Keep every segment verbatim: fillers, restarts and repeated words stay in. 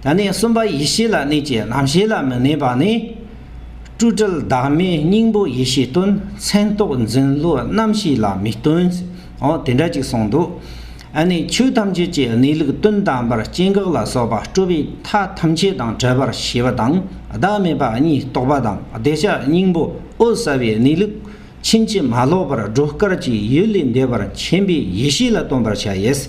ད་ནི་གསུམ་པ་ཡིད་ཤེས་ལ་གནས་ཀྱི་རྣམ་ཤེས་ལ་མི་གནས་པ་ནི། སྤྲོས་བྲལ་བདག་མེད་སྙིང་པོ་ཡེ་ཤེས་སྟོན། མཚན་རྟོག་འཛིན་བློ་རྣམ་ཤེས་ལ་མི་སྟོན། འོ་དེ་འདྲ་ཅིག་གསུངས་འདུག་ཨ་ནི་ཆོས་ཐམས་ཅད་ཀྱི་གནས་ལུགས་དོན་དམ་པར་སྐྱེ་འགག་ལ་སོགས་པ་སྤྲོས་པའི་མཐའ་ཐམས་ཅད་དང་བྲལ་བར་ཤེས་པ་དང་བདག་མེད་པ་གཉིས་རྟོགས་པ་དང་། གདོད་ཆགས་སྙིང་པོ་འོད་གསལ་བའི་གནས་ལུགས་ཕྱིན་ཅི་མ་ལོག་པར་སྒྲོ་སྐུར་གྱི་ཡུལ་ལས་འདས་པར་མཁྱེན་པའི་ཡེ་ཤེས་ལ་སྟོན་པར་བྱ་ཡིས།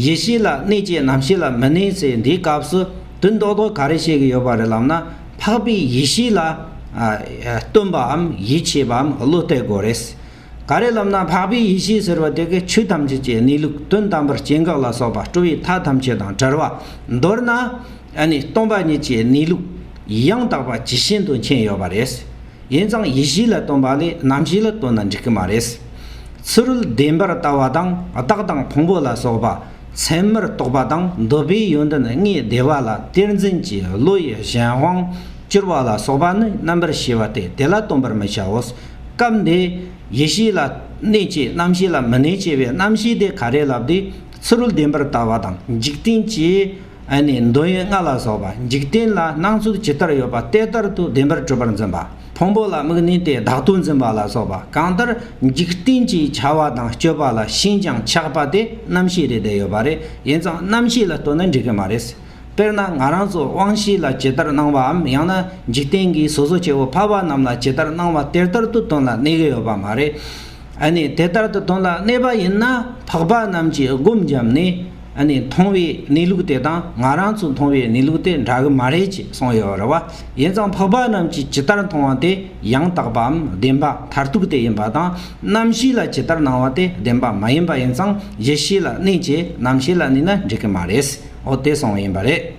ཡིད་ཤེས་ལ་གནས་ཀྱི་རྣམ་ཤེས་ལ་མི་གནས་ཟེར་འདིའི་སྐབས་སུ་དོན་རྡོག་རྡོག་ག་རེ་བཤད་ཀྱི་ཡོད་པ་རེད་ལབ་ན། འཕགས་པའི་ཡེ་ཤེས་ལ་ཨ་སྟོན་པའམ་ཡིད་ཆེས་པའམ་བློ་གཏད་དགོས་རེད། ག་རེ་ལབ་ན་འཕགས་པའི་ཡེ་ཤེས་ཟེར་བ་དེ་གིས་ཆོས་ཐམས་ཅད་ཀྱི་གནས་ལུགས་དོན་དམ་པར་སྐྱེ་འགག་ལ་སོགས་པ་སྤྲོས་པའི་མཐའ་ཐམས་ཅད་དང་བྲལ་བ། མདོར་ན་ཨ་ནི་སྟོང་པ་ཉིད་ཀྱི་གནས་ལུགས་ཡང་དག་པ་ཇི་བཞིན་དུ་མཁྱེན་ཡོད་པ་རེད། ཡིན་ཙང་ཡིད་ཤེས་ལ་སྟོན་པ་ལས་རྣམ་ཤེས་ལ་སྟོན་ན་འགྲིག་གི་མ་རེད། ཚུ་རོལ་བདེན་པར་ལྟ་བ་དང་བདག་དང་ཕུང་པོ་ལ་སོགས་པ་མཚན་མར་རྟོག་པ་དང་འདོད་པའི་ཡོན་ཏན་ལྔའི་བདེ་བ་ལ་གཏེར་འཛིན་གྱི་བློ་ཡི་གཞན་དབང་གྱུར་པ་ལ་སོགས་པ་ནི་རྣམ་པར་ཤེས་པ་སྟེ་དེ་ལ་སྟོན་པར་མི་བྱའོ། སྐབས་འདིར་ཡིད་ཤེས་ལ་གནས་ཀྱི་རྣམ་ཤེས་ལ་མི་གནས་ཅེས་པའི་རྣམ་ཤེས་དེ་ག་རེ་ལབ་དུས། ཚུ་རོལ་བདེན་པར་ལྟ་བ་དང་འཇིག་རྟེན་གྱི་ཨ་ནི་འདོད་ཡོན་ལྔ་ལ་སོགས་པ། འཇིག་རྟེན་ལ་སྣང་ཚུལ་ཇི་ལྟར་ཡོད་པ་དེ་ལྟར་དུ་བདེན་པར་གྲུབ་པར་འཛིན་པ། ཕུང་པོ་ལ་དམིགས་ནས་དེ་བདག་ཏུ་འཛིན་པ་ལ་སོགས་པ། གང་ལྟར་འཇིག་རྟེན་གྱི་བྱ་བ་དང་སྤྱོད་པ་ལ་ཞེན་ཅིང་ཆགས་པ་དེ་རྣམ་ཤེས་རེད་བསྡད་ཡོད་པ་རེད། ཡིན་ཙང་རྣམ་ཤེས་ལ་ལྟོས་ན་འགྲིག་གི་མ་རེད། དཔེར་ན་ང་རང་ཚོ་དབང་ཤེས་ལ་ཇི་ལྟར་སྣང་བའམ། ཡང་ན་འཇིག་རྟེན་གྱི་སོ་སོ་སྐྱེ་བོ་འཕགས་པ་རྣམས་ལ་ཇི་ལྟར་སྣང་བ་དེ་ལྟར་དུ་དོན་ལ་གནས་ཀྱི་ཡོད་པ་མ་རེད། ཨ་ནི་དེ་ལྟར་དུ་དོན་ལ་གནས་པ་ཡིན་ན་འཕགས་པ་རྣམས་ཀྱིས་སྒོམ་བརྒྱབ་ནས་ཨ་ནི་མཐོང་བའི་གནས་ལུགས་དེ་དང་ང་རང་ཚོ་མཐོང་བའི་གནས་ལུགས་དེ་འདྲ་གི་མ་རེད་ཅེས་གསུངས་ཡོད་རེད་བ། ཡིན་ཙང་འཕགས་པ་རྣམས་ཀྱིས་ཇི་ལྟར་མཐོང་བ་དེ་ཡང་དག་པའམ་བདེན་པ་མཐར་ཐུག་དེ་ཡིན་པ་དང་། རྣམ་ཤེས་ལ་ཇི་ལྟར་སྣང་བ་དེ་བདེན་པ་མ་ཡིན་པ་ཡིན་ཙང་ཡིད་ཤེས་ལ་གནས་ཀྱི་རྣམ་ཤེས་ལ་གནས་ན་འགྲིག་གི་མ་རེད། འོ་དེ་གསུངས་ཡིན་པ་རེད།